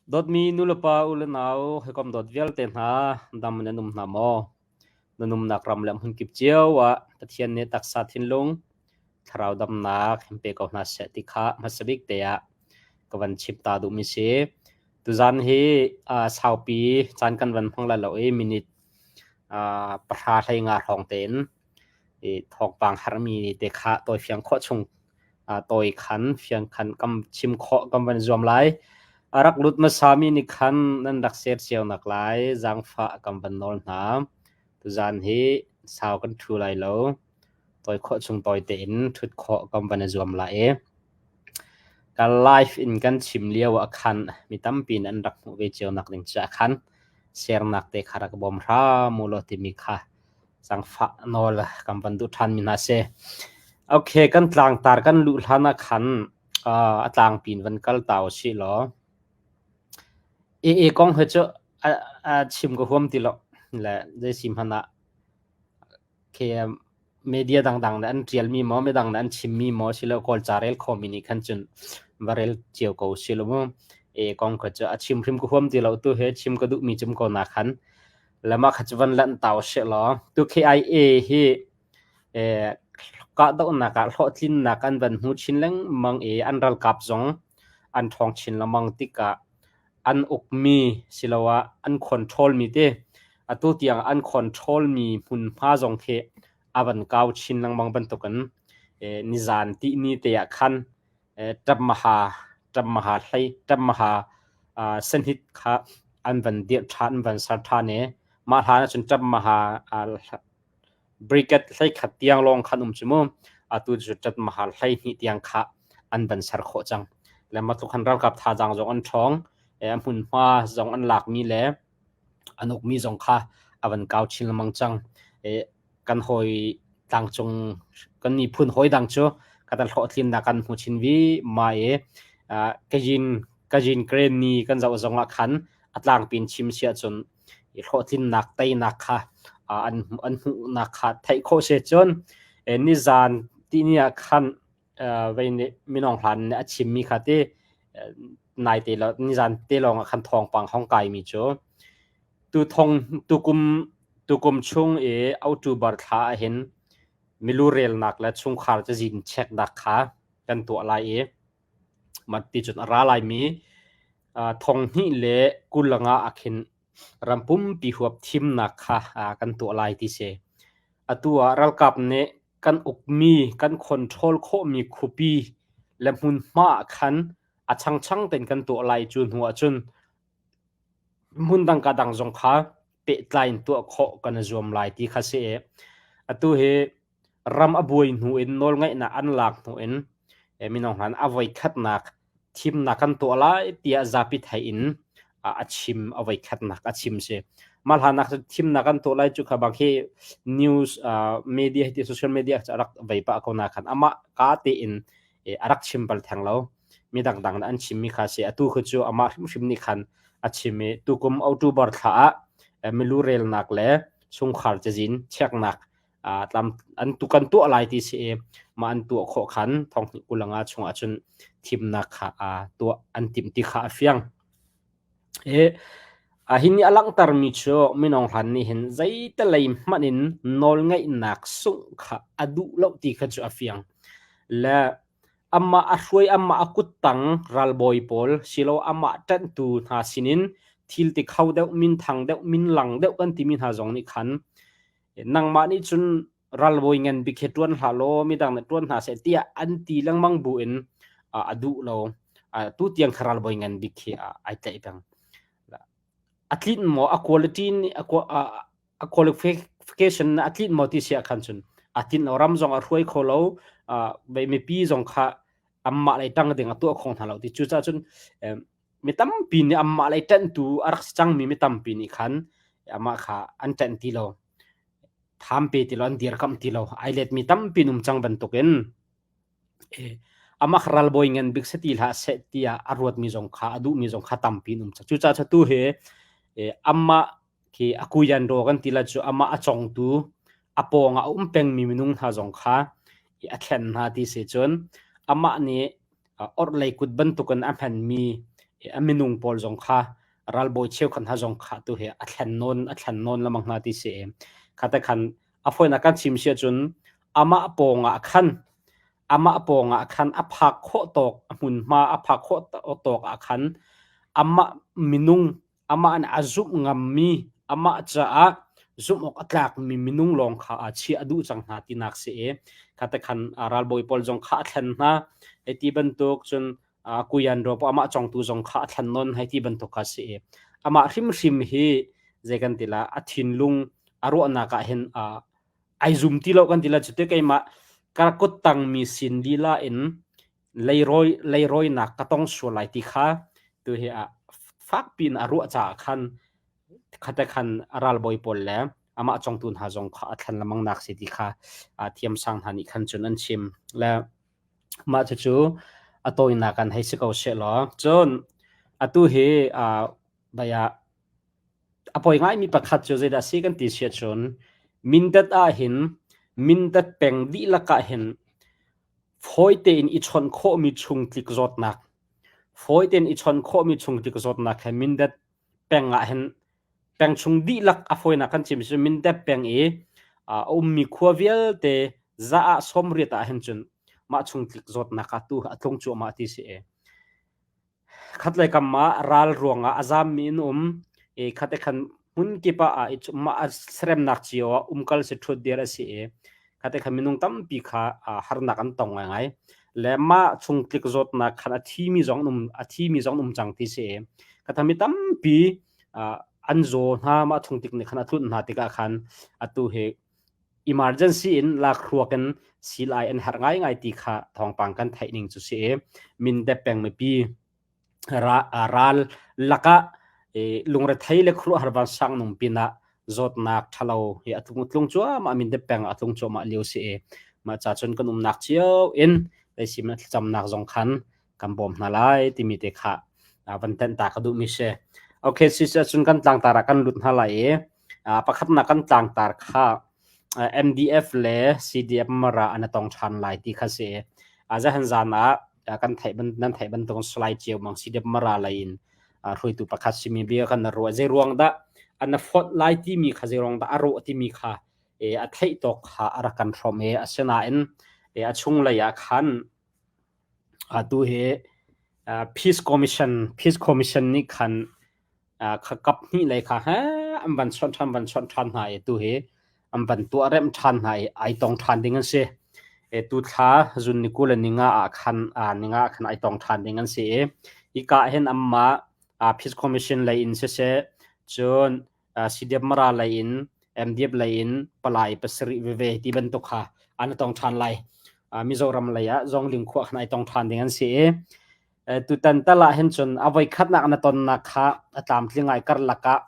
Dawtmi nulepa ulenau hawikom dawt vialte hna dam nan um hna maw? Nan umnak ram le hmunkip cio ah Pathian nih taksa thinlung, thlarau damnak in pe ko hna seh ti kha hmasa bik te ah ka van chim ta duhmi si. Tuzan hi saupi caan kan van hmang lai lo i minute 10 hlei nga hrawng tein i thawngpang harmi te kha tawifiang khawh chung tawi khan fiang khan kam chim khawh kam van zuam lai. A rak lut hmasami nih khan nan rak share cio nak lai zaangfah kam van nawl hna. Tuzan hi sau kan ṭhu lai lo. Tawi khawh chung tawi tein ṭhut khawh kam van i zuam lai i ka live in kan chim lio ah khan mi tampi nih an rak hmuh ve cio nak ding caah khan share nak te kha rak bawm hram u law timi kha Zaangfah nawl kan van duh ṭhanmi hna si. Okay, kan tlangtar kan luh hlan ah khan a tlangpi in van kal ta usih law AA kong hi cu a chim ka huam ti lo. Le zei si hmanh ah khi media dangdang nih an ṭialmi maw, midang nih an chimmi maw silo Kawl ca rel khomi nih khan cun va rel cio ko usih law mu. AA kong kha cu a chim hrim ka huam ti lo. Tu hi chim ka duhmi cum ko na khan Le mah kha cu van lanh ta usih law tu KIA hi kahdohnak ah hlawhtlinnak an van hmu chin lengmang i an ralkap zong an ṭhawng chin lengmang tikah an ukmi siloah an control mi te atu tiang an control mi hmunhma zong khi a van kau chin lengmang bantukin nizan tihni te ah khan ṭammaha ṭammaha hlei ṭammaha sanhit kha an van dirh ṭhan an van ser ṭhan i mah hlan ahcun ṭammaha brigade 11 tiang lawng khan um cu mu. Atu cu ṭammaha 12 tiang kha an van ser khawh cang. Le mah tluk khan ralkap thazaang zong an ṭhawng, a hmunhma zong an lakmi le an ukmi zong kha a van kau chin lengmang cang. Kan hawi tlangcung kan miphun hawi dang cu kan hlawhtlinnak kan hmu chin vi ma i kajin kajin kren ni kan zoh zong ah khan a tlangpin chim si ahcun i hlawhtlinnak teinak kha an an hmuhnak kha theih khawh se cun nizan tini ah khan vei nih minong hlan nih a chimmi kha ti nai te lo nizan te lawng ah khan thawngpang hong kai mi cu Tuthong tukum tukum chung i October thla ahhin milu relnak le chungkhar cazin checknak kha kan tuah lai i mah ti cun a ra laimi 2025 ah khin ram pumpi huap thimnak kha kan tuah lai ti si. Atu ah ralkap nih kan ukmi, kan control khawhmi khuapi le hmunhma ah khan a changchang tein kan tuah lai cu hnu ahcun Hmundang ka dang zong kha pehtlai in tuah khawh kan i zuam lai ti kha si i atu hi ram a buai hnu in nawlngeihnak an lak hnu in mino hna a voikhatnak thimnak kan tuah lai tiah zapi theih in a chim a voikhatnak a chim si. Mah hlan ah thimnak kan tuah lai cu kha bang hi news media hi social media cu a rak vei pah ko na khan amah ka tein a rak chim bal theng lo. Mi dangdang nih an chimmi kha a si. Atu khi cu amah hrimhrim nih khan a chim i tukum October thla ah milu relnak le chungkhar cazin checknak tlam an tu kan tuah lai ti si i mah an tuah khawh khan 2025 chungah cun thimnak kha tuah an timh ti kha a fiang. Hi nih a langhtermi cu minung hlan nih hin zeitilei hmanh in nawlngeihnak sungh kha a duh lo ti kha cu a fiang. Le Amah a hruai, amah a kuttang ralbawi pawl silo amah ṭanhtu hna sinin thil ti kho deuh, minthang deuh, minlang deuh kan timi hna zong nih khan nangmah nih cun ralbawi ngan bik hi ṭuan hlah law midang nih ṭuan hna seh tiah an ti lengmang bu in a duh lo. Tu tiang kha ralbawi ngan bik hi ai tlaih peng. A tlinh maw a quality nih a qualification a tlinh maw ti si ah khan cun a tlinh lo ram zong a hruai kho lo mipi zong kha anmah lei ṭang ding a tuah kho hna lo ti cucaah cun mi tampi nih anmah lei ṭanhtu a rak si cangmi mi tampi nih khan amah kha an ṭanh ti lo tham pe ti lo an dirkamh ti lo ai let mi tampi an um cang bantukin amah ralbawi ngan bik si ti hlah seh tiah a ruatmi zong kha a duhmi zong kha tampi an um cang cucaah tu hi amah khi a kuyanro kan ti la cu amah a congtu a pawng ah a um pengmi minung hna zong kha a thlen hna ti si cun amah nih orhlei kut bantukin a hmanmi. A minung pawl zong kha ralbawi cheukhat hna zong kha tu hi a thlen nawn a thlen nawn lengmang hna ti si. Kha te khan a fawinak kan chim si ahcun amah pawng ah khan amah pawng ah khan a phak khawh tawk a hmunhma a phak khawh tawk ah khan amah minung amah nih a zumh ngammi amah caah zumh awk a tlakmi minung lawng kha aa chiah a duh cang hna tinak si i kha te khan ralbawi pawl zong kha a thlen hna. Hei ti bantuk cun kuyan ro amah congtu zong kha a thlen nawn hei ti bantuk kha si i amah hrimhrim hi zei kan ti la a thinlung a ruahnak ah hin ai zum ti lo kan ti la cute keimah ka kut tangmi sin lila in leirawi leirawinak ka tong sual lai ti kha tu hi a fakpi in a ruah caah khan khate khan a ralbawi pawl le amah congtu hna zong kha a thlen lamang nak si ti kha thiamsang hna nih khan cun an chim le mah cucu a tawinak an hei si ko seh law cun atu hi baya a poi ngaimi pakhat cu zeidah si kan ti si ahcun Mindat ah hin Mindat peng dihlak ah hin fawi tein i chawnh khawhmi chungtlik zawtnak fawi tein i chawnh khawhmi chungtlik zawtnak he Mindat peng ah hin peng chung dihlak a fawinak kan chim cu Mindat peng i a ummi khua vialte za ah 80 ah hin cun mah chungtlik zawtnak ah tu a tlung cuahmah ti si e. Khatlei kam ah ral ruangah a zammi an um i khate khan hmunkip ah mah a seremnak cio ah umkal si ṭhutdir a si i khate khan minung tampi kha harnak an tong ngaingai. Le mah chungtlik zawtnak khan a thimi zong an um a thimi zong an um cang ti si i khatha mi tampi an zaw hna mah chungtlik nih khan a tlunh hna tikah khan atu hi emergency in lakhruak in silai an herh ngaingai ti kha thawngpang kan theih ning cu si i Mindat peng mipi ral lakah lungrethei le khuaruahhar vansang nung pinah zawtnak ṭhalo hi a tlung tlung cuahmah Mindat peng ah a tlung cuahmah lio si i mah ca cun kan umnak cio in leisim thlacamnak zong khan kan bawm hna lai timi te kha van tenh ta ka duhmi si. Okay, si cun kan tlangtar ah kan lut hna lai i pakhatnak kan tlangtar kha MDF le CDF Mara an tong ṭhan lai ti kha si. Zahan zan ah kan theih nan theih bantuk Salai Ceu Mang CDF Mara lei in hruaitu pakhat simi bia kan ruah. Zei ruang dah an fonh lai timi kha zei ruang dah a rawh timi kha a theih tawk kha a rak kan hrawm i asinain a chunglei ah khan Atu hi Peace Commission Peace Commission nih khan kha kap hnih lei kha he an van chawnh ṭhan van chawnh ṭhan hna i tu hi an van tuah remh ṭhan hna i ai tong ṭhan ding an si. Tu thla zun ni 20 le ninga ah khan ninga ah khan ai tong ṭhan ding an si i hika ah hin anmah Peace Commission lei in siseh cun CDF Mara lei in MDF lei in palai pasarih veve ti bantuk kha an tong ṭhan lai. Mizoram lei ah Zongling khua khan ai tong ṭhan ding an si i tutan tal ah hin cun a voikhatnak na tonnak kha a tlamtling ai karlak ah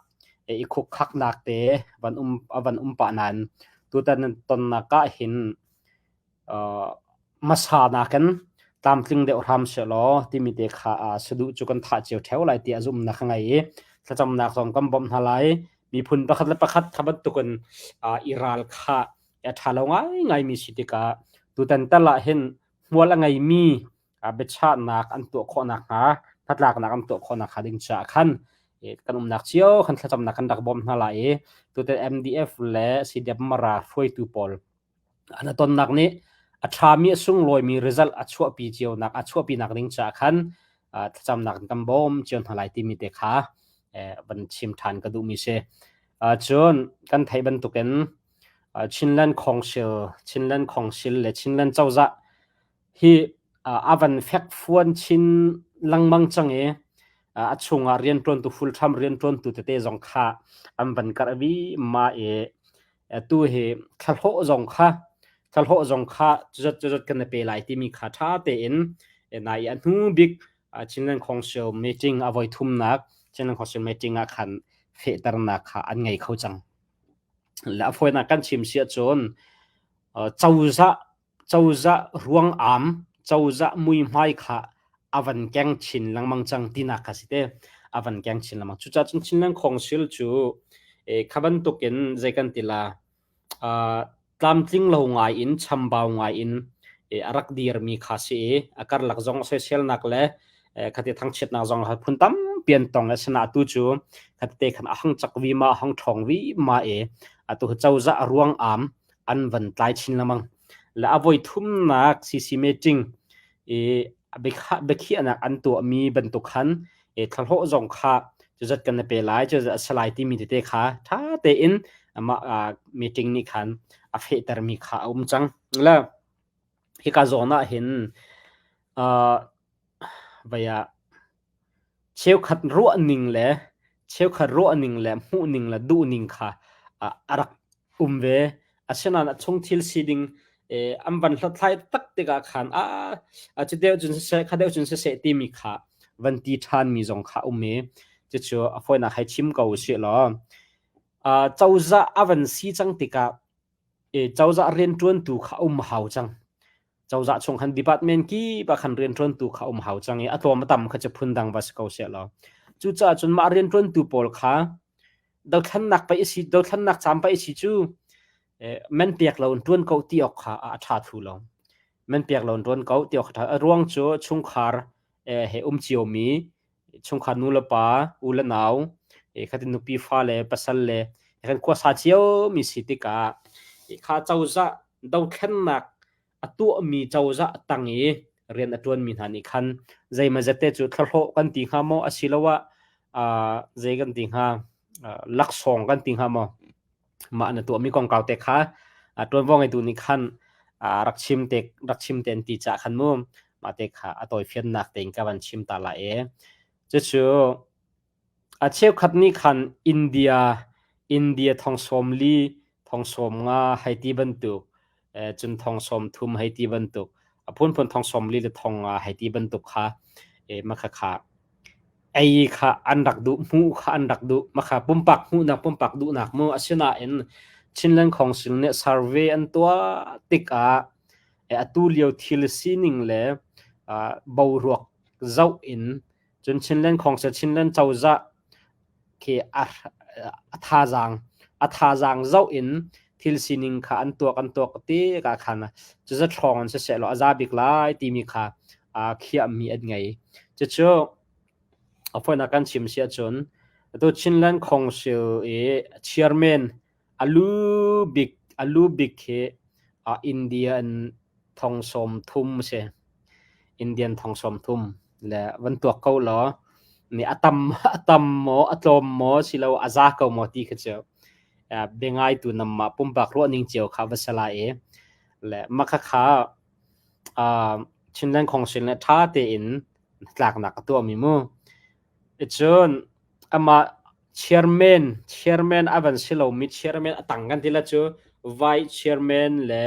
i khukkhaknak te van um a van um pah nain tutan na tonnak ah hin hmasa nakin tlamtling deuh hram sehlaw timi te kha saduh cu kan thah cio ṭheo lai tiah zumhnak ka ngei i thlacamnak zong kan bawmh hna lai. Miphun pakhat le pakhat kha bantukin i ral kha a ṭha lo ngaingaimi si tikah tutan tal ah hin hmual a ngeimi biachahnak an tuah khawh nakhnga hnatlaknak an tuah khawh nakhnga ding caah khan kan umnak cio kan thlacamnak kan rak bawmh hna lai i tutan MDF le CDF Mara hruaitu pawl An tonnak nih a ṭhami a sunglawimi result a chuahpi cionak a chuahpinak ding caah khan thlacamnak in kan bawm cio hna lai timi te kha van chim ṭhan ka duhmi si. Cun kan theih bantukin Chinland Council, Chinland Council le Chinland cozah hi a van fekfuan chin lengmang cang i a chungah rianṭuantu full-time rianṭuantu tete zong kha an van karh vima i Atu hi thlahlawh zong kha thlahlawh zong kha cuzat cuzat kan i pe lai timi kha ṭha tein nai a hnu bik Chinland Council meeting a voi thumnak Chinland Council meeting ah khan fehternak kha an ngei kho cang. Le a fawinak kan chim si ahcun cozah cozah ruangam cozah muihmai kha a van keng chin lengmang cang tinak kha si te a van keng chin lengmang cucaah cun Chinland Council cu kha bantukin zei kan ti la tlamtling lo ngai in chambau ngai in a rak dirmi kha si i a karlak zong soiselnak le Khati thangchiatnak zong phun tampi an tong. Asinain atu cu khatete khan a hang cak vima, a hang ṭhawng vima i atu cozah ruang am an van tlai chin lengmang. Le a voi thumnak CC meeting i biakhiahnak an tuahmi bantuk khan thlahlawh zong kha cuzat kan na pe lai, cuzat a si lai timi tete kha ṭha tein mah meeting nih khan a fehtermi kha a um cang. Le hika zawn ah hin vai ah cheukhat ruahning le cheukhat ruahning le hmuhning le duhning kha a rak um ve. Asinain a chung thil siding an van hlathlai tak tikah khan a cu deuh cun siseh, kha deuh cun siseh timi kha van ti ṭhanmi zong kha a um i cucu a fawinak hei chim ko usih law cozah a van si cang tikah cozah rianṭuantu kha a um hau cang. Cozah chung khan department kip ah khan rianṭuantu kha um hau cang i a tlawm a tam kha cu phundang va si ko seh law. Cucaah cun mah rianṭuantu pawl kha dothlannak pei a si dothlannak caan pei a si cu man pek lo in ṭuan ko ti awk kha a ṭha thlu lo. Man pek lo in ṭuan ko ti awk a ṭha. A ruang cu chungkhar he um ciomi chungkhar nu le pa, u le nau, khatin nupi fale, pasal le kan khuasa ciomi si tikah kha cozah dothlennak a tuahmi cozah tang i rian a ṭuanmi hna nih khan zeimawzat te cu thlahlawh kan ti hnga maw asiloah zei kan ti hnga laksawng kan ti hnga maw mah na tuahmi kongkau te kha ṭuanvo ngeitu nih khan rak chim te rak chim te an ti caah khan mu mah te kha a tawifiannak tein ka van chim ta lai i cucu A cheukhat nih khan India, India thong 40, thong 50 hei ti bantuk, cun thong 30 hei ti bantuk, a phunphun thong 40 le thong nga hei ti bantuk kha makhakha ei kha an rak duh, hmuh kha an rak duh. Makha pumpak hmuhnak, pumpak duhnak mu. Asinain Chinland Council nih survey an tuah tikah atu lio thil sining le boruak zoh in Cun Chinland Council, Chinland cozah khi a thazaang a thazaang zoh in thil sining kha an tuak an tuak tikah khan cuzat hrawng in siseh law a za bik lai timi kha khiahmi an ngei. Cucu a fawinak kan chim si ahcun atu Chinland Council i chairman A lu bik a lu bik hi Indian thong 30 a si. Indian thong 30 le van tuak ko law nih a tam a tam maw a tlawm maw silo a za ko maw ti kha cu biangaitu namah pumpak ruahning cio kha va si lai i le mah khakha Chinland Council nih ṭha tein hnatlaknak a tuahmi mu. Cun amah chairman chairman a van si lomi chairman a tang kan ti la cu vice chairman le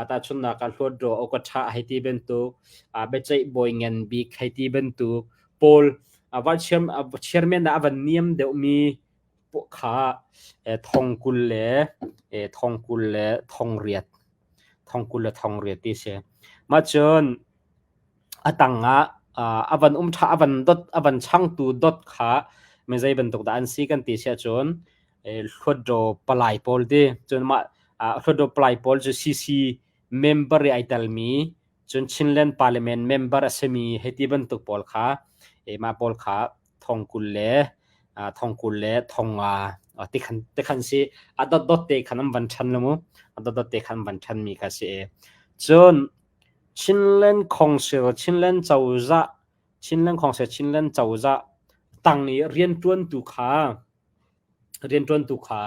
tahchunhnak ah Hluatdaw Awkaṭha hei ti bantuk biaceih bawi ngan bik hei ti bantuk pawl vice chairman ah a van niam deuhmi kha thong 20 le thong 20 le thong riat thong 20 le thong riat ti si. Mah cun A tangah a van um ṭha, a van dot, a van changtu dot kha mi zei bantuk dah an si kan ti si ahcun Hluatdaw palai pawl ti. Cun mah Hluatdaw palai pawl cu CC member i ai telmi, cun Chinland Parliament member a simi hei ti bantuk pawl kha mah pawl kha thong 20 le thong 20 le thong nga tikhan tikhan si a dotdot te khan an van ṭhan lo mu. A dotdot te khan an van ṭhanmi kha si. Cun Chinland Council, Chinland cozah, Chinland Council, Chinland cozah tang i rianṭuantu kha rianṭuantu kha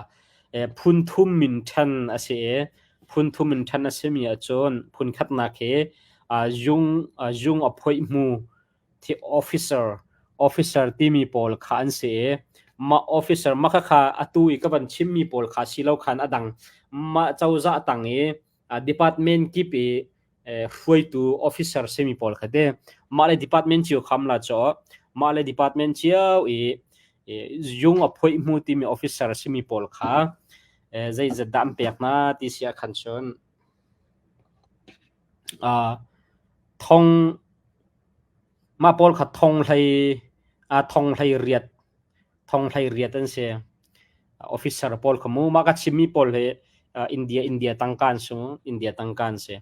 phun thum in ṭhen a si i phun thum in ṭhen a simi ahcun phun khatnak hi zung zung a phoihmu officer officer timi pawl kha an si i mah officer mah khakha atu i ka van chimmi pawl kha si lo khan a dang mah cozah tang i department kip i hruaitu officer simi pawl kha te mah le department cio kham la cho mah le department cio i yung a phoih mu timi officer simi pawl kha zeizat dah an pek na ti si ah khan cun thong mah pawl kha thong hlei thong hlei riat thong hlei riat an si. Officer pawl kha mu mah ka chimmi pawl hi India India tangka an sung India tangka an si.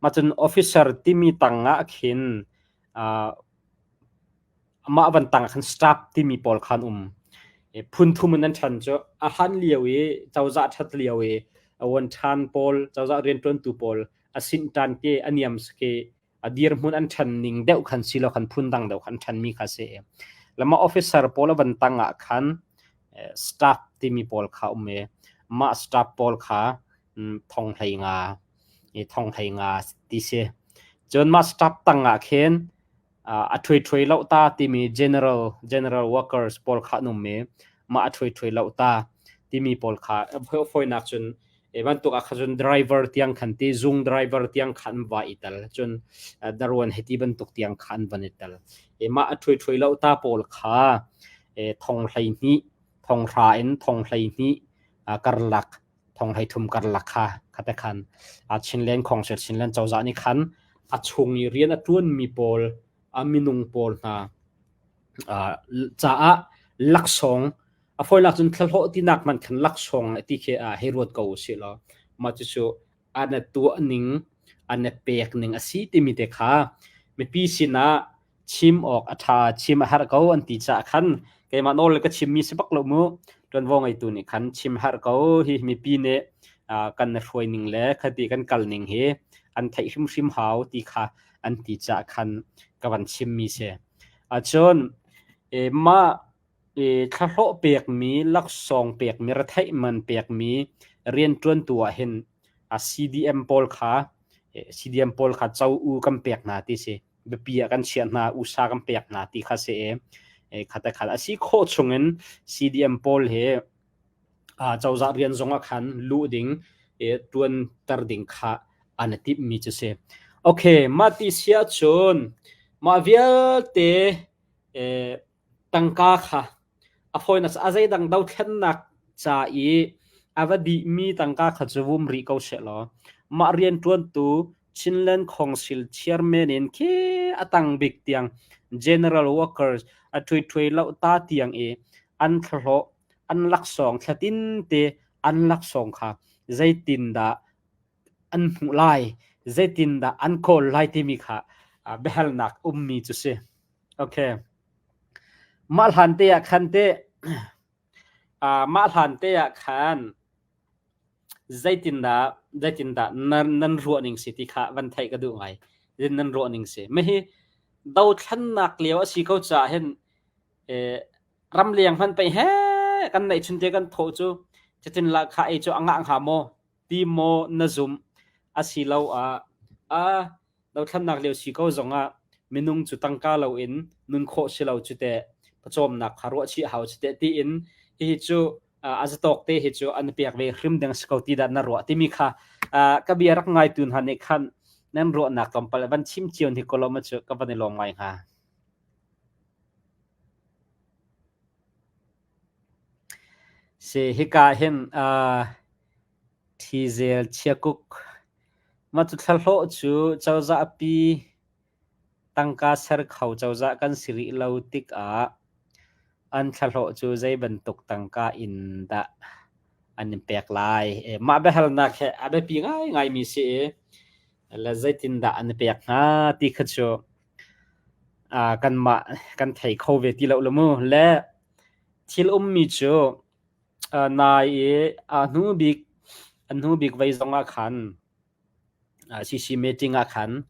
Mah cun officer timi tang ah khin. Amah van tang ah khan staff timi pawl kha an um. Phun thum in an ṭhan cu a hlan lio i cozah ṭhat lio i a vuanṭhan pawl, cozah rianṭuantu pawl a sinhṭan ke a niam ke a dirhmun an ṭhan ning deuh khan si lo khan phun dang deuh khan ṭhanmi kha si. Lama officer pawl a van tang ah khan staff timi pawl kha um i mah staff pawl kha thong hlei nga thong hlei nga ti si. Cun mah staff tang ah khin a ṭhuai lo ta timi general general workers pawl kha an um i mah a ṭhuai lo ta timi pawl kha fawinak cun e bantuk ah kha cun driver tiang khan ti zung driver tiang khan va i tel cun daruan heti bantuk tiang khan van i tel e mah a ṭhuai lo ta pawl kha e thong hlei hnih thong hra in thong hlei hnih karlak thong hlei thum karlak kha khate khan a Chinland Khawngset Chinland cozah nih khan a chung i rian a ṭuanmi pawl a minung pawl hna caah laksawng a fawinak cun thlahlawh tinak man khan laksawng ti khi hei ruat ko usih law mah cucu an tuah ning an pek ning a si timi te kha mipi sinah chim awk a ṭha chim a herh ko an ti caah khan keimah nawl ka chimmi si bak lo mu ṭuanvo ngeitu nih khan chim herh ko hi mipi nih kan hruai ning le khati kan kal ning hi an theih hrimhrim hau ti kha an ti caah khan ka van chimmi si. Cun mah thlahlawh pekmi laksawng pekmi retheih man pekmi rianṭuantu ah hin CDM pawl kha CDM pawl kha co u kan pek hna ti si. Biapi ah kan chiah hna, usa kan pek hna ti kha si i khat khat a si khawh chungin CDM pawl hi cozah rian zong ah khan luh ding ṭuanter ding kha an i timhmi cu si. Okay, mah ti si ahcun mah vialte tangka kha a fawinak a zeidang dothlennak ca i a va dihmi tangka kha cu vum rih ko sehlaw mah rianṭuantu Chinland Council chairman in khi a tang bik tiang general workers a ṭhuiṭhui lo ta tiang i an thlahlawh an laksawng thlatin te an laksawng kha zeitindah an hmuh lai zeitindah an kawl lai timi kha biahalnak ummi cu si. Okay. Mah hlan te ah khan te mah hlan te ah khan zeitindah zeitindah nan nan ruah ning si ti kha van theih ka duh ngai. Zin nan ruah ning si. Mihi dothlennak lio a si ko caah hin ramleng hman pei he kan neih chun te kan thawh cu cutin la kha ei cu a ngah hnga maw ti maw na zumh asiloah a dothlannak lio si ko zongah minung cu tangka loin nun khawh si lo cu teh pawcawmnak kha ruah chih hau cu teh tiin hihi cu a zatawk te hi cu an pek ve hrim ding si ko ti dah na ruah timi kha ka bia rak ngaitu hna nih khan nan ruahnak tlawmpal van chim cio ni kolom cu ka van i lawm ngai hnga. Si hika hin Ṭhizel chiakuk mah cu thlahlawh cu cozah pi tangka ser kho cozah kan si rih lo tikah an thlahlawh cu zei bantuk tangka in dah an in pek lai. Mah biahalnak hi a biapi ngaingaimi si i le zeitindah an i pek hnga ti kha cu kanmah kan thei kho ve ti lo le mu. Le thil ummi cu Nai i a hnu bik a hnu bik voi zong ah khan CC meeting ah khan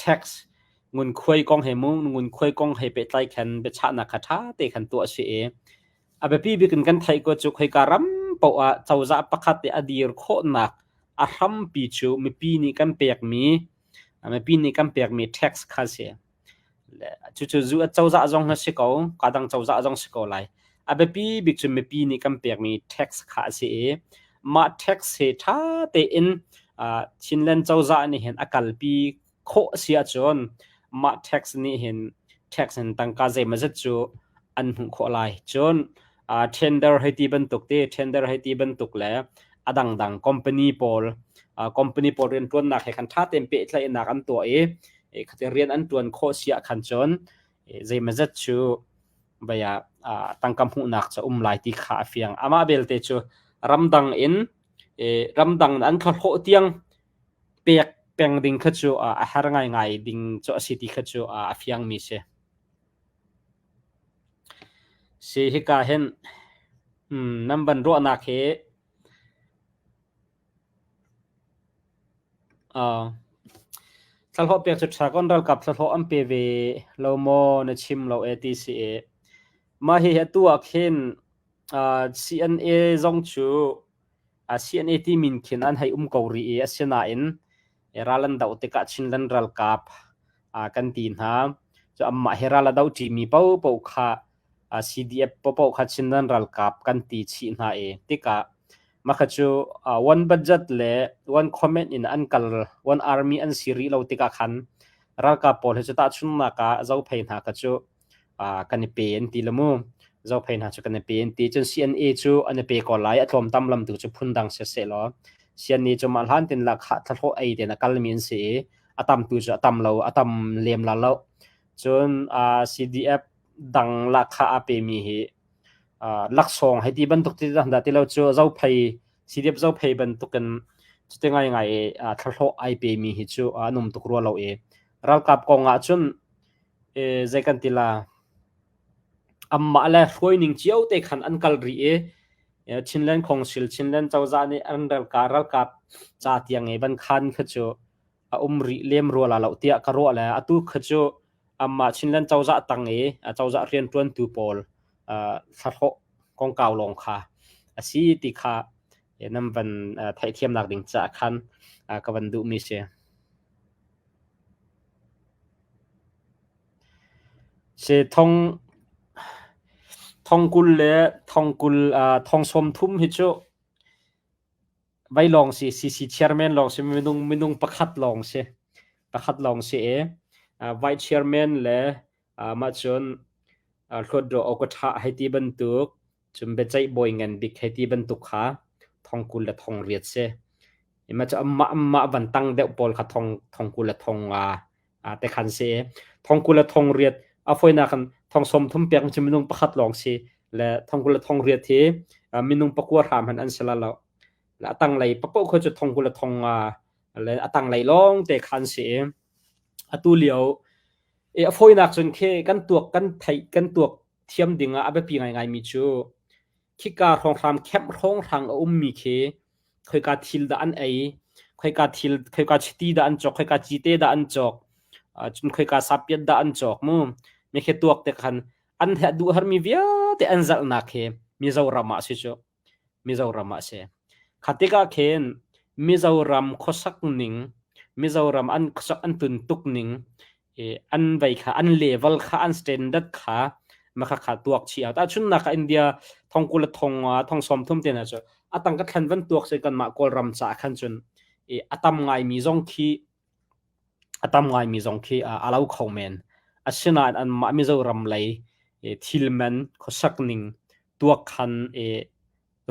tax ngunkhuai kong he mu ngunkhuai kong he pehtlai khan biachahnak kha ṭha te khan tuah a si i a biapi bik in kan theih ko cu khoika ram paoh ah cozah pakhat i a dir khawhnak a hrampi cu mipi nih kan pekmi mipi nih kan pekmi tax kha a si. Cucu cozah zong a si ko, kaa dang cozah zong si ko lai. A biapi bik cu mipi nih kan pekmi tax kha a si i mah tax he ṭha tein Chinland cozah nih hin a kalpi khawh a si ahcun mah tax nih hin tax in tangka zeimawzat cu an hmuh khawh lai. Cun tender hei ti bantuk te tender hei ti bantuk le a dangdang company pawl company pawl rianṭuannak he khan ṭha tein pehtlaihnak an tuah i khati rian an ṭuan khawh si ah khan cun zeimawzat cu baya tangka hmuhnak cu um lai ti kha a fiang. Amah belte cu ramdang in ramdang an thlahlawh tiang pek peng ding kha cu a har ngaingai ding cu a si ti kha cu a fiangmi si. Si hika hin nan van ruahnak hi Thlahlawh pek cu ṭha kan ralkap thlahlawh an pe ve lo maw na chim lo e ti si i mah hihi atu ah khin CNA zong cu CNA ti min khin an hei um ko rih i asinain ral an doh tikah Chinland ralkap kan ti hna. Cu anmah he ral a doh ṭimi paohpaoh kha CDF paohpaoh kha Chinland ralkap kan ti chih hna i tikah mah kha cu one budget le one comment in an kal one army an si rih lo tikah khan ralkap pawl hi cu tahchunhnak ah Zophei hna kha cu kan i pe an ti le mu. Zophei hna cu kan i pe an ti. Cun CNA cu an i pe ko lai. A tlawmtam lam tu cu phundang siseh law CNA cu mah hlan tin lahkhah thlahlawh ei tein a kalmi an si i a tam tu cu a tam lo a tam lem la lo. Cun CDF dang lahkhah aa pemi hi laksawng hei ti bantuk ti dah ti lo cu Zophei CDF Zophei bantukin cuti ngaingai i thlahlawh ai pemi hi cu an um tuk rua lo i ralkap kong ah cun zei kan ti la anmah le hruaining cio te khan an kal rih i Chinland Council Chinland cozah nih an ralkap ca tiang i van khan kha cu a um rih lem rua la lo tiah ka ruah le atu kha cu anmah Chinland cozah tang i cozah rianṭuantu pawl thlahlawh kongkau lawng kha a si ti kha nan van theihthiamnak ding caah khan ka van duhmi si. Si thong thong 20 le thong 20 thong 30 hi cu Vai lawng si CC chairman lawng si minung minung pakhat lawng si pakhat lawng si i vice chairman le mah cun hluatdaw awkaṭha hei ti bantuk cun biaceih bawi ngan bik hei ti bantuk kha thong 20 le thong 8 si. Mah cu anmah anmah van tang deuh pawl kha thong thong 20 le thong te khan si. Thong 20 le thong 8 a fawinak in thong 30 pek cu minung pakhat lawng si le thong 20 le thong 8 hi minung pakua hram han an si la lo. Le a tanglei papoh kho cu thong 20 le thong le a tanglei lawng te khan si. Atu lio i a fawinak cun khi kan tuak kan theih kan tuak thiam ding ah a biapi ngaingai mi cu khika hrawnghrang camp hrawnghrang a ummi khi khoika thil dah an ei, khoika thil khoika chiti dah an cawk, khoika cite dah an cawk, cun khoika sapiat dah an cawk mu. Mi khi tuak te khan an he duh harmi vialte an zalhnak hi Mizoram ah si cu. Mizoram ah si. Kha tikah khin Mizoram khuasak ning, Mizoram an khuasak an tun tuk ning, an vei kha an level kha an standard kha makha kha tuak chi out ahcun nak India thongkul le thong thong 30 te na cu atang ka thlan van tuak se kan mah Kawlram ca khan cun a tam ngai mi zong khi a tam ngai mi zong khi a lo kho men asinain an mah Mizoram lei thil man khuasak ning tuak khan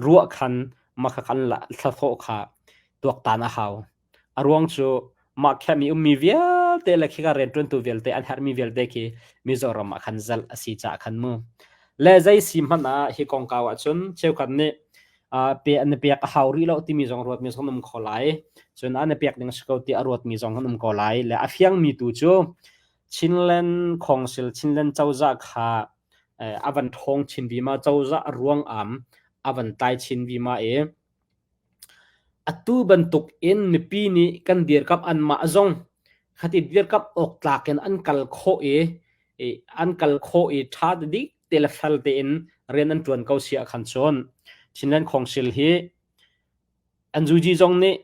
ruah khan makha kan la thlathawh kha tuaktan a hau. A ruang cu mah khiahmi ummi vialte le khika rianṭuantu vialte an herhmi vialte khi Mizoram ah khan zalh a si caah khan mu. Le zei si hmanh ah hi kongkau ahcun cheukhat nih pe an i pek a hau rih lo timi zong ruatmi zong an um kho lai. Cun an i pek ding a si ko tiah a ruatmi zong an um ko lai. Le a fiangmi tu cu Chinland Council, Chinland cozah kha a van ṭhawng chin vima, cozah ruangam a van tlai chin vima i atu bantuk in mipi nih kan dirkamh anmah zong khati dirkamh awk tlak in an kal khawh i an kal khawh i ṭha dik te le fel tein rian an ṭuan ko si ah khan cun Chinland Council hi NUG zong nih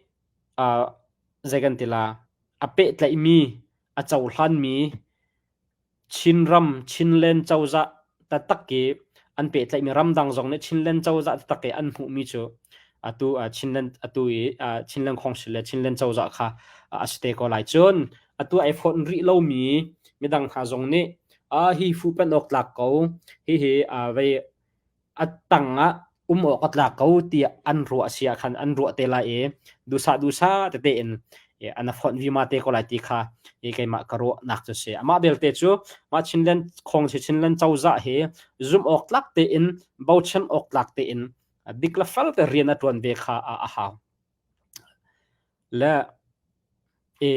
zei kan ti la a pehtlaihmi a cohlanmi Chinram, Chinland cozah taktak i an pehtlaihmi ramdang zong nih Chinland cozah taktak i an hmuhmi cu atu Chinland atu i Chinland Council le Chinland cozah kha a si te ko lai. Cun atu ai fonh rih lomi midang hna zong nih hi fuhpanh awk tlak ko, hihi vei a tang ah um awk a tlak ko tiah an ruah si ah khan an ruah te lai i duhsah duhsah tete in an a fonh vima te ko lai ti kha keimah ka ruahnak cu si. Amah belte cu mah Chinland khong si Chinland cozah hi zumh awk tlak tein bochan awk tlak tein dik le fel te rian a ṭuan ve kha a hau. Le i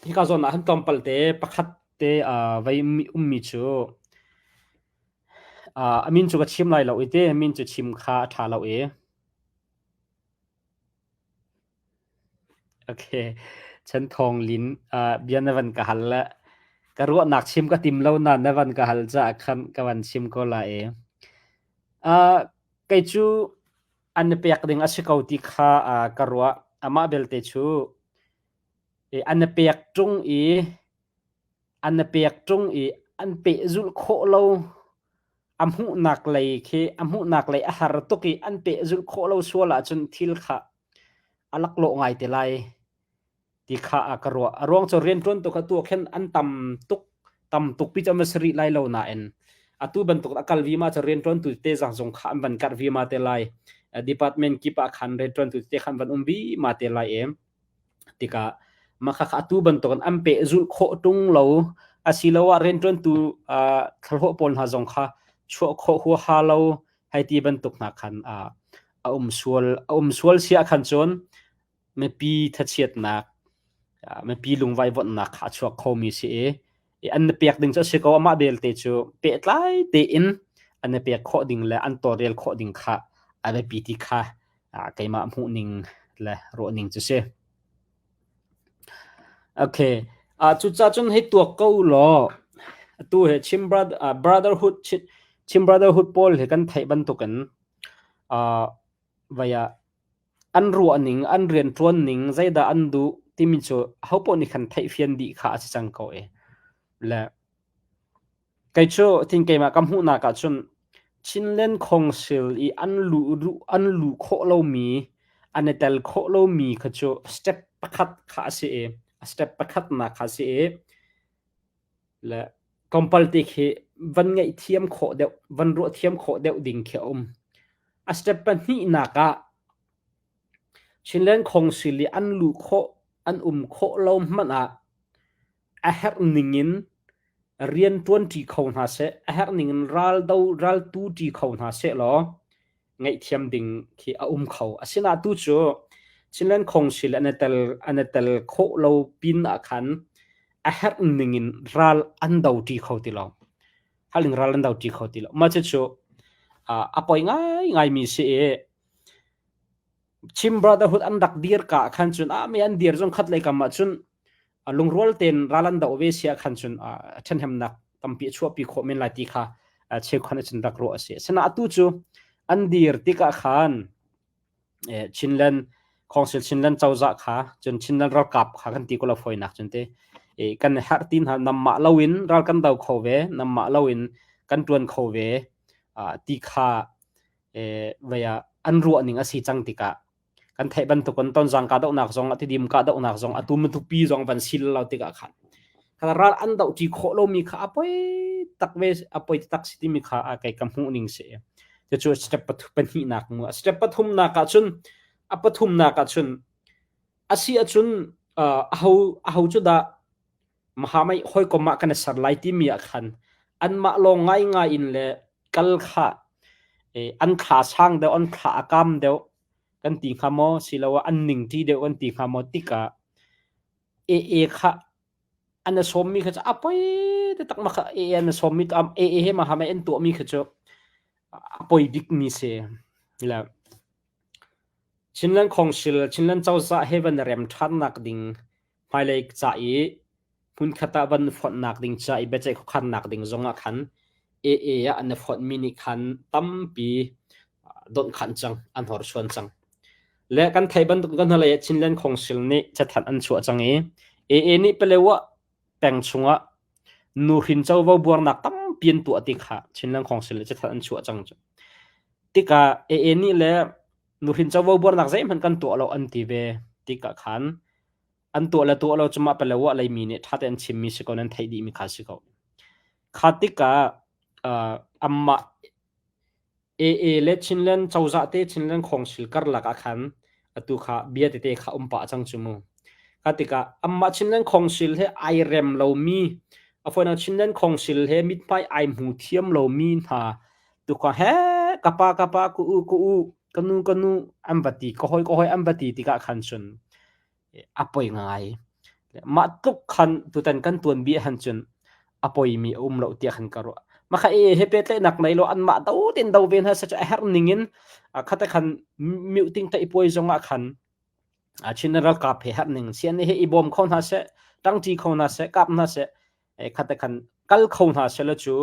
hika zawn ah hin tlawmpal te pakhat te vei ummi cu. A min cu ka chim lai lo i te, min cu chim kha a ṭha lo i. Okay. Chan Thawng Lin, bia na van ka hal le ka ruahnak chim ka tim lo na na van ka hal caah khan ka van chim ko lai i. Kei cu an i pek ding a si ko ti kha ka ruah. Amah belte cu an i pek ṭung i an i pek ṭung i an pehzulh khawh lo a hmuhnak lei khi a hmuhnak lei a har tuk i an pehzulh khawh lo sual ahcun thil kha a laklawh ngai te lai ti kha a ka ruah. A ruang cu rianṭuan tu kha tu ah khin an tam tuk tam tuk pi cu an va si rih lai lo nain atu bantuk a kal vima cu rianṭuantu te zang zong kha an van karh vima te lai. Department kip ah khan rianṭuantu te khan van um vima te lai i tikah mah kha atu bantukin an pehzulh khawh ṭung lo asiloah rianṭuantu thlahlawh pawl hna zong kha chuah khawh huaha lo hei ti bantuk hna khan a um sual a um sual si ahkhan cun mipi thachiatnak mipi lungvaivonhnak kha a chuak khomi si i an na pek ding cu a si ko amah belte cu pehtlai tein an na pek khawh ding le an tawlrel khawh ding kha a biapi ti kha keimah hmuhning le ruahning cu si. Okay. Cucaah cun hei tuak ko law atu he Chin Brotherhood Chin Brotherhood pawl he kan theih bantukin vai ah an ruahning, an rianṭuanning, zeidah an duh timi cu ahopaoh nih khan theihfian dih kha a si cang ko i. Le kei cu tin keimah ka hmuhnak ah cun Chinland Council i an luh an luh khawh lomi, an i tel khawh lomi kha cu step pakhat kha a si i step pakhatnak kha a si i le tlawmpal te khi van ngaihthiam khawh deuh, van ruahthiam khawh deuh ding khi a um. A step pahnihnak ah Chinland Council i an luh khawh, an um khawh lo hmanh ah a herh ning in rian ṭuanṭi kho hna seh, a herh ning in raldo raltu ṭi kho hna seh law ngaihthiam ding khi a um kho. Asinain tu cu Chinland Council an i tel an i tel khawh lo pin ah khan a herh ning in ral an do ṭi kho ti lo. Haling ral an do ṭi kho ti lo. Mah cucu a poi ngaingaimi si i Chin Brotherhood an rak dir ka khan cun ah mi an dir zong khat lei kam ah cun lungrual tein ral an doh ve si ah khan cun ṭhenhemnak tampi a chuahpi khawh men lai ti kha cheukhat cun rak ruah a si. Asinain atu cu an dir tikah khan Chinland Council Chinland cozah kha cun Chinland ralkap kha kan ti ko lo fawinak cun te kan herh ti hna namah loin ral kan do kho ve namah loin kan ṭuan kho ve ti kha vei ah an ruah ning a si cang tikah kan theih bantuk in tonzang kahdohnak zong tidim kahdohnak zong atu matupi zong van sil lo tikah khan kha ral an doh ṭi khawh lomi kha a poi tak ve a poi tak si timi kha a kei ka hmuh ning si cucu step pahnihnak mu step pathumnak ah cun a pathumnak ah cun a si ahcun aho aho cu dah Mahamai hawikom ah kan i ser lai timi ah khan anmah lawng ngaingai in le kal kha an thla sang deuh an thla a kam deuh kan ti hnga maw siloah an ningṭi deuh kan ti hnga maw tikah AA kha an i sawmmi kha cu a poi taktak ma kha AA an i sawmmi AA he Mahamai an tuahmi kha cu a poi bikmi si. Le Chinland Council, Chinland cozah he van rem ṭhannak ding hmailei ca i hmunkhat ah van fonhnak ding ca i biaceih khuakhannak ding zongah khan AA ah an i fonhmi nih khan tampi donhkhanh cang, an horsuan cang. Le kan theih bantuk kan hnalei ah Chinland Council nih cathanh an chuah cang i AA nih Palewa peng chungah nuhrin covo buarnak tampi an tuah ti kha Chinland Council nih cathanh an chuah cang cu. Tikah AA nih le nuhrin covo buarnak zeihmanh kan tuah lo an ti ve tikah khan an tuah le tuah lo cu mah Palewa leimi nih ṭha tein an chimmi si ko nan theih dihmi kha si ko. Kha tikah uh, anmah AA le Chinland cozah te Chinland Council karlak ah khan atu kha bia tete kha um pah cang cu mu. Kha tikah anmah Chinland Council he ai rem lomi a fawinak Chinland Council he mithmai ai hmu thiam lomi hna tu kha he kapa kapa ku u ku u kanu kanu an va ti ka hoi ka hoi an va ti tikah khan cun a poi ngai. Mah tluk khan tutan kan tuanbia han cun a poimi a um lo tiah khan ka ruah. Makha e he pehtlaihnak nei lo anmah do ten do ve hna seh cu a herh ning in khate khan mioting te i puai zong ah khan Chin ralkap he herh ning sian he i bawm kho hna seh ṭangṭi kho hna seh kap hna seh khate khan kal kho hna seh la cu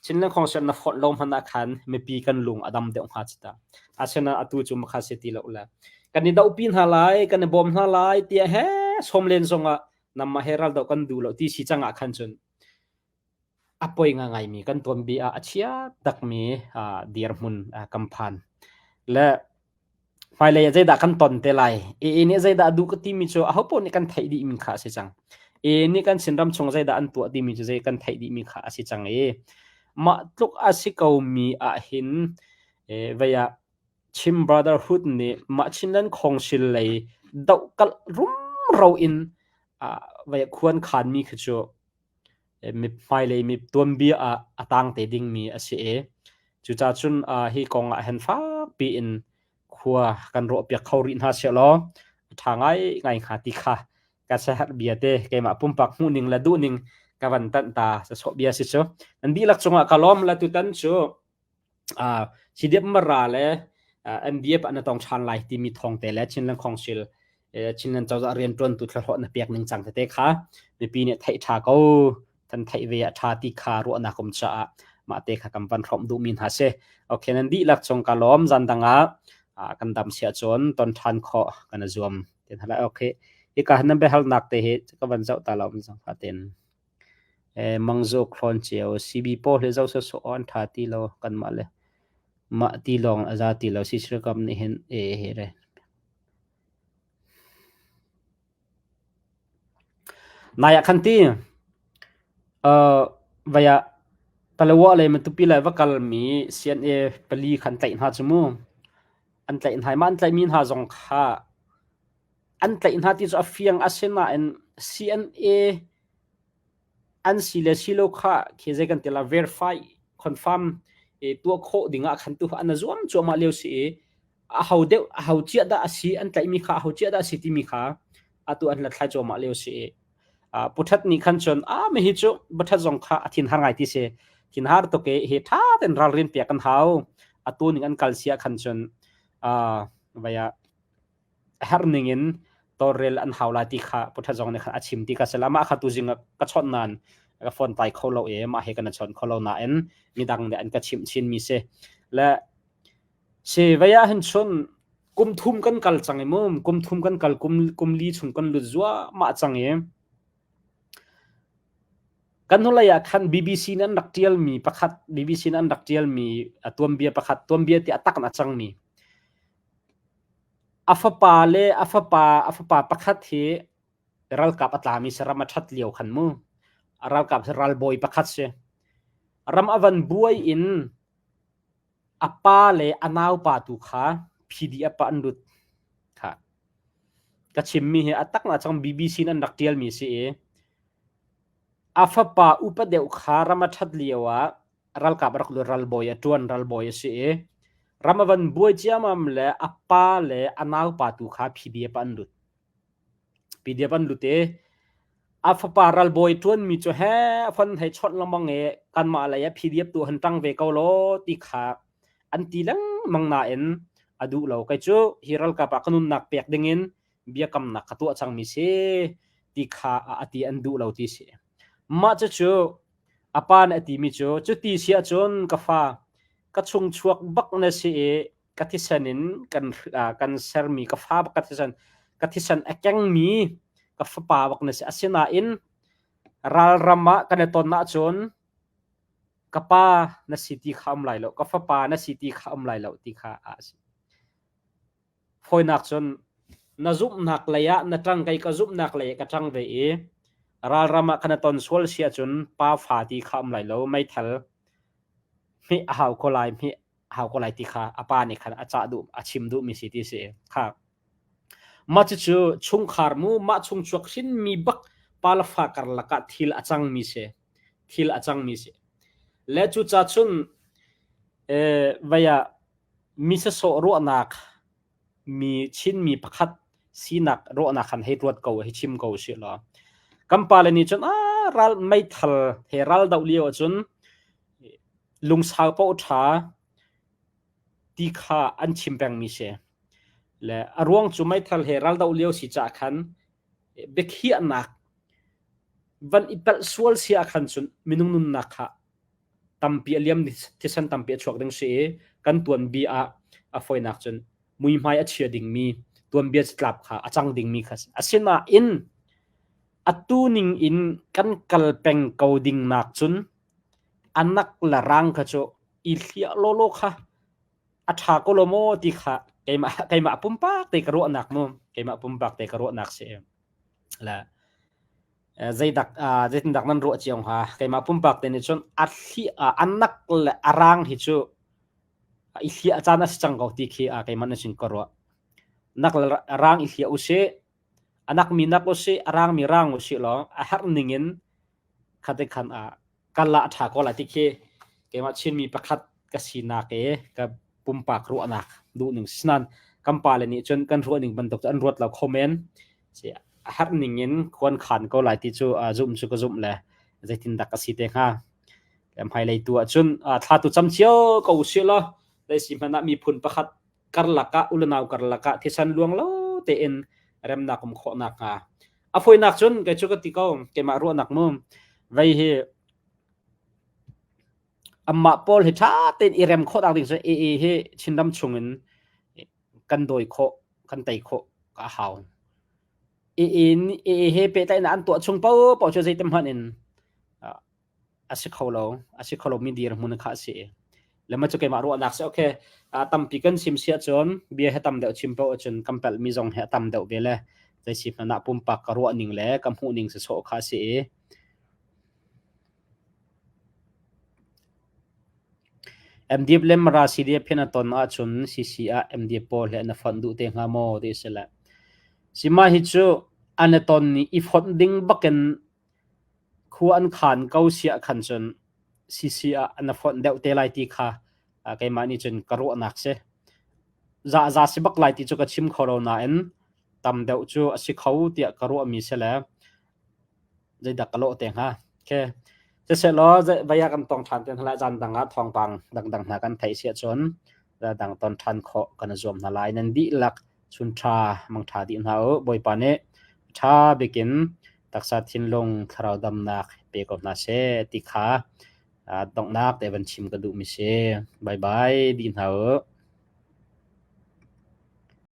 Chinland Council na fonh lo hmanh ah khan mipi kan lung a dam deuh hnga ci ta. Asinain atu cu makha si ti lo le kan i dohpi hna lai kan i bawm hna lai tiah he sawm len zong ah namah he ral doh kan duh lo ti si cang ah khan cun A poi ngaingaimi kan tuanbia ah a chia takmi dirhmun kan phan. Le hmailei ah zeidah kan ton te lai? AA nih zeidah a duh ka timi cu ahopaoh nih kan theih dihmi kha a si cang. AA nih kan Chinram chung zeidah an tuah timi cu zei kan theih dihmi kha a si cang i mah tluk a si komi ahhin vei ah Chin Brotherhood nih mah Chinland Council lei dohkalh rumro in vei khuan khanmi khi cu hmailei mi tuanbia ah a tang te dingmi a si i cucaah cun hi kong ah hin fakpi in khua kan ruahpiak kho rih hna sehlaw a ṭha ngaingai hnga ti kha ka siaherh bia te keimah pumpak hmuhning le duhning ka van tanh ta sawsawh bia si cu. Nan dihlak cungah ka lawm le tutan cu CDF Mara le MDF ah na tong ṭhan lai timi thawng te le Chinland Council Chinland cozah rianṭuantu thlahlawh na pek ning cang tete kha mipi nih theih ṭha ko kan theih ve a ṭha ti kha ruahnak um caah mah te kha kan van hrawmh duhmi hna si. Okay, nan dihlak cung ka lawm zan dang ah kan dam sia cun ton ṭhan khawh kan i zuam. Ten hala okay. Hika nan biahalnak te hi ka van zoh ta lo zang fa ten. Mangzuk Hlawncheu, CB pawl hi zoh sawsawh aw an ṭha ti lo kanmah le mah ti lawng a za ti lo Sisirkam nih hin e he re. Nai ah khan ti uh, vai ah Palawa le Matupi le va kalmi CNA pali khan tlaih hna cu mu. An tlaih hna i mah an tlaihmi hna zong kha an tlaih hna ti cu a fiang asinain CNA an si le si lo kha khi zei kan ti la verify confirm e tuah khawh ding ah khan tu an zuam cuahmah lio si i a ho deuh a ho chiah dah a si an tlaihmi kha a ho chiah dah a si timi kha atu an hlathlai cuahmah lio si i puthat nih khan cun a mi hi cu buthat zong kha a thin har ngai ti si thin har tuk i hi tha ten ralrin piak kan hau atu ning an kal sia khan cun vaya herh ning in tawlrel an hau lai ti kha Pu Tha Zong nih khan a chim ti ka si la mah kha tuzing ka chawnh nain ka phone tai kho lo i mah he kan chawn kho lo nain midang nih an ka chimh chin mi si le si vei ah hin chun kum thum kan kal cang i mu kum thum kan kal kum kum li chung kan lut zuahmah cang i kan hnulei ah khan BBC nih an rak ṭialmi pakhat BBC nih an rak ṭialmi a tuanbia pakhat tuanbia ti a tak in a cangmi A fapa le a fapa a fapa pakhat hi ralkap a tlami si ram a ṭhat lio khan mu. A ralkap hi ralbawi pakhat si. Ram a van buai in a pa le a naupa tu kha PDF ah an lut. Kha. Ka chimmi hi a tak na cang BBC in an rak ṭialmi si i a fapa upa deuh kha ram a ṭhat lio ah ralkap a rak lut ralbawi a ṭuan ralbawi a si i ram a van buai ciammam le a pa le a naupa tu kha PDF ah an lut. PDF an lut i a fapa ralbawi ṭuanmi cu he a fon hei chawnh lengmang i kanmah lei ah PDF tu han ṭang ve ko law ti kha an ti lengmang nain a duh lo. Kei cu hi ralkap ah ka nunnak pek dingin biakamnak ka tuah cangmi si ti kha a ti an duh lo ti si. Mah cucu a pa nih a timi cu cuti si ahcun ka fa ka chungchuak bak na si i ka thisen in kan kan sermi ka fa bak ka thisen ka thisen a kengmi ka fapa bak na si asinain ralram ah kan i ton ahcun ka pa na si ti kha um lai lo ka fapa na si ti kha um lai lo ti kha a si Fawinak cun na zumhnak lei ah na ṭang kei ka zumhnak lei ah ka ṭang ve i ralram ah kan i ton sual si ahcun pa fa ti kha um lai lo meithal hmeh a hau ko lai hmeh a hau ko lai ti kha a pa nih khan a cah duh a chim duhmi si ti si kha mah cucu chungkhar mu mah chungchuak hrinmi bak pa le fa karlak ah thil a cangmi si thil a cangmi si le cuca cun eh vei ah Mi sasawh ruahnak mi Chinmi pakhat sinak ruahnak khan hei ruat ko hei chim ko usih law kan pale nih cun ah ral meithal he ral doh lio ahcun. Lungsau paoh ṭha ti kha an chim pengmi si. Le a ruang cu meithal he raldoh lio si caah khan biakhiahnak van i palh sual si ah khan cun minung nunnak kha tampi a liam thisen tampi a chuak ding si i kan tuanbia ah a fawinak cun muihmai a chia dingmi tuanbia catlap kha a cang dingmi kha asinain atu ning in kan kal peng ko ding nak cun anak le rang kha cu i hliah lawlaw kha a ṭha ko lo maw ti kha keimah keimah pumpak te ka ruahnak mu keimah pumpak te ka ruahnak si le zeidak zeitindak nan ruah cio hnga keimah pumpak te nih cun a thli anak le a rang hi cu i hliah caan a si cang ko ti khi keimah nih cun ka ruah nak le rang i hliah usih anak mi nak usih a rang mi rang usih law a herh ning in khate khan ah kal ah a ṭha ko lai ti khi keimah Chinmi pakhat ka sinak i ka pumpak ruahnak duhning sinan kan pale nih cun kan ruahning bantuk cu an ruat lo kho men. A herh ning in khuan khan ko lai ti cu zumh cu ka zumh le zeitindah ka si te hnga. Hmailei tu ahcun thla tu cam cio ko usih law zei si hmanh ah miphun pakhat karlak ah ulenau karlak ah thisen luang lo tein remnak um khawh nak hnga. A fawinak cun kei cu ka ti ko keimah ruahnak mu vei hi Amah pawl hi ṭha tein i rem khawh ding cu AA hi Chinram chungin kan dawi khawh, kan tei khawh a hau. AA, AA he pehtlaihnak an tuah chung paohpaoh cu zeitin hmanh in a si kho lo, a si kho lomi dirhmun kha a si. Le mah cu keimah ruahnak si okay, tampi kan chim si ahcun bia he tam deuh chim paoh ahcun kan palhmi zong hi a tam deuh ve le zei si hmanh ah pumpak ka ruah ning le ka hmuh ning si sawh kha a si i MDF le Mara CDF hin a ton ahcun CC ah MDF pawl he na fonh duh te hnga maw ti a si le. Sima hi cu an i ton i i fonh ding bakin khua an khan ko siah khan cun CC ah na fonh deuh te lai ti kha keimah nih cun ka ruahnak si. Za za si bak lai ti cu ka chim kho lo nain tam deuh cu a si kho tiah ka ruahmi si le Zeidah ka lawh te hnga? Okay. Siseh-law vai ah kan tong ṭhan te hna lai. Zan dang ah thawngpang dangdang hna kan theih si ahcun dang ton ṭhan khawh kan i zuam hna lai. Nan dihlak chun ṭha, mang ṭha dih hna u. Bawipa nih ṭha bikin taksa thinlung thlarau damnak pe ko hna seh ti kha donghnak te van chim ka duhmi si. Bye bye dih hna u.